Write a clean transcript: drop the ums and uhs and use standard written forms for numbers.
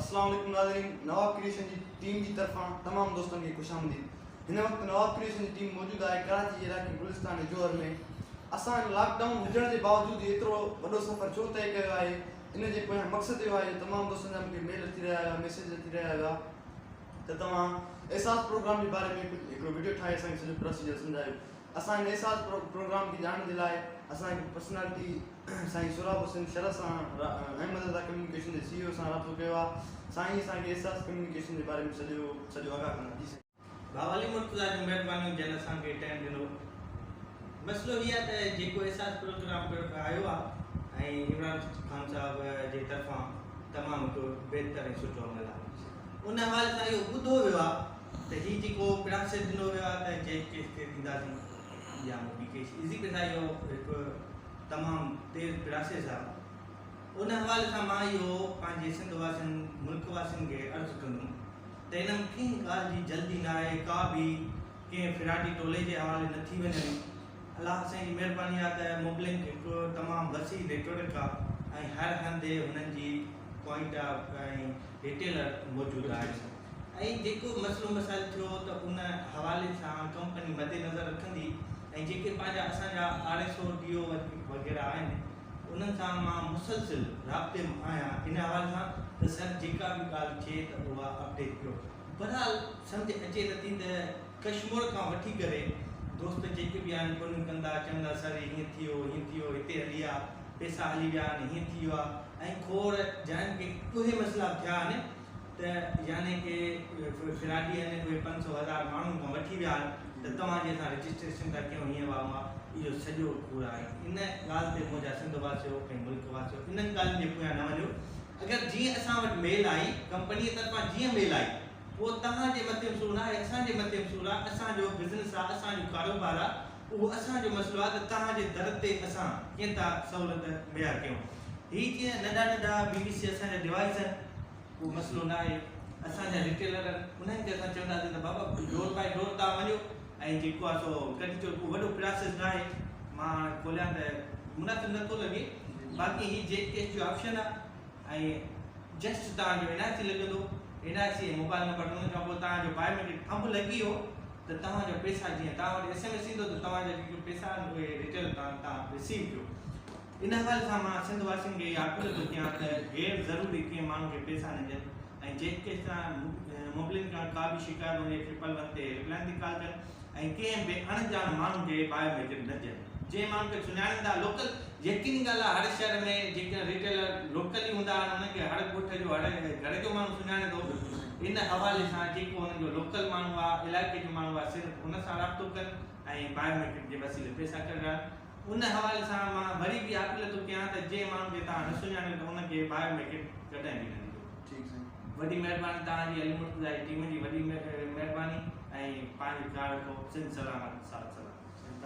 السلام عليڪم ناظرين نواب ڪريئيشن جي ٽيم جي طرفان تمام دوستن کي خوش آمديد هن وقت نواب ڪريئيشن جي ٽيم موجود آهي ڪراچي جي علائقي گلستان جوهر ۾ اسان هن لاڪ ڊائون هجڻ جي باوجود ايترو وڏو سفر ڇو طئي ڪيو آهي ان جي پويان مقصد اهو آهي جو تمام دوستن جا مونکي ميل اچي رهيا هيا ميسيج اچي رهيا هيا ته توهان احساس پروگرام جي باري ۾ ڪجهه هڪڙو وڊيو ٺاهي اسان کي سڄو پروسيجر سمجهايو اسان هن احساس پروگرام کي ڄاڻڻ جي لاء اسان هڪ پرسنالٽي سائين سهراب حسين شر سان احمد رضا ڪميونيڪيشن جي سي او سان رابطو ڪيو آهي سائين اسان کي احساس ڪميونيڪيشن جي باري ۾ سڄو سڄو آگاهه ڪندا جي سائين. ڀاء علي مرتضيٰ جون مهربانيون جن اسان کي ٽائيم ڏنو. مسئلو هي آهي ته جيڪو احساس پروگرام آيو آهي ۽ عمران خان صاحب جي طرفان تمام هڪ بهتر ۽ سٺو عمل آهي ان حوالي سان اهو ٻڌو ويو آهي ته هي جيڪو پراسيس ڏنو ويو آهي ته جيڪ ڪيش تي ڏينداسين يا موبي ڪيش ايزي پيسا اهو هڪ تمام تيز پراسيس آ ان حوالي سان مان اهو پنهنجي سنڌ واسين ملڪ واسين کي عرض ڪندم ته ان ۾ ڪنهن ڳالهه جي جلدي نه آهي ڪا به ڪنهن فراڊي ٽولي جي حوالي نه ٿي وڃن الله سائين جي مهرباني آ ته موبلنڪ هڪ تمام وسيع نيٽورڪ آ ۽ هر هنڌ هنن جي پوائنٽ آ ۽ ريٽيلر موجود آهن ۽ جيڪو مسئلو مسائل ٿيو ته ان حوالي سان ڪمپني مد نظر رکندي ۽ جيڪي پنهنجا اسان جا R S O D O وغيره آهن انهن سان مان مسلسل رابطي ۾ آهيان ان حوالي سان ته سر جيڪا به ڳالهه ٿئي ته اها اپڊيٽ ڪيو بهرحال سمجهه اچي نٿي ته ڪشمور کان وٺي ڪري دوست جيڪي به آهن فونيون ڪندا چوندا سر هيئن ٿي ويو هيئن ٿي ويو هتي هلي آ پيسا هلي ويا آهن هيئن ٿي ويو آهي ۽ کوڙ جاين کي اهي مسئلا به ٿيا آهن ته يعني ڪي فراڊي آهن اهي 500 هزار ماڻهن کان وٺي ويا آهن ته توهان جي اسان رجسٽريشن ٿا ڪيون هيئن واهه هونئن اهو سڄو ڪوڙ آهي ان ڳالهه تي منهنجا سنڌ واسيو ۽ ملڪ واسيو انهن ڳالهين جي پويان نه وڃو اگر جيئن اسان وٽ ميل آئي ڪمپنيء طرفان جيئن ميل آئي پوء توهان جي مٿي به سور ناهي اسان جي مٿي به سور آهي اسان جو بزنس آهي اسان جو ڪاروبار آهي اهو اسان جو مسئلو آهي ته توهان جي در تي اسان ڪيئن ٿا سهولت مهيا ڪيون هي جيئن ننڍا ننڍا بي بي سي اسان جا ڊوائيس آهن ڪو مسئلو نه آهي اسان جا ريٽيلر آهن انهن کي اسان چونداسين ته بابا ڊور باء ڊور توهان وڃو ۽ جيڪو آهي سو ڪڍي اچو ڪو وڏو پراسيس نه آهي مان هاڻي کوليان ته مناسب نه ٿو لڳي باقي هي جيڪ ڪيش جو آپشن آهي ۽ جسٽ توهان جو اين آء سي لڳندو اين آء سي ۽ موبائل نمبر ان کان پوء توهان جو بايوميٽرڪ ٿمب لڳي ويو ته توهان جا پيسا جيئن توهان وٽ ايس ايم ايس ايندو ته توهان جا جيڪي پيسا آهن اهي ريٽيل توهان تان رسيو ڪيو ان حوالي سان مان سنڌ واسين کي اها اپيل ٿو ڪيان ته غير ضروري ڪنهن ماڻهو کي پئسا نه ڏين ۽ جيڪڏهن سان موبلين کان ڪا به شڪايت هجي ٽرپل ون تي هيلپ لائين تي ڪال ڪن ۽ ڪنهن به اڻ ڄاڻ ماڻهو کي بايو ميٽرڪ نه ڏين جنهن ماڻهو کي سڃاڻين ٿا لوڪل يقيني ڳالهه آهي هر شهر ۾ جيڪڏهن ريٽيلر لوڪل ئي هوندا آهن انهن کي هر ڳوٺ جو هر گهر جو ماڻهو سڃاڻي ٿو ان حوالي سان جيڪو انهن جو لوڪل ماڻهو آهي علائقي جو ماڻهو آهي صرف ان سان رابطو ڪن ۽ بايو ميٽرڪ جي وسيلي پئسا ڪڍرائن ان حوالي سان مان وري به اپيل ٿو ڪيان ته جنهن ماڻهو کي توهان نه سڃاڻيو ته ان کي بايو ميٽرڪ ڪڏهن به نه ڏجو. ٺيڪ سائين. وڏي مهرباني توهان جي علي مرتضيٰ جي ٽيم جي وڏي مهرباني ۽ پنهنجو خيال رکو سنڌ سلامت ساٿ سلامت.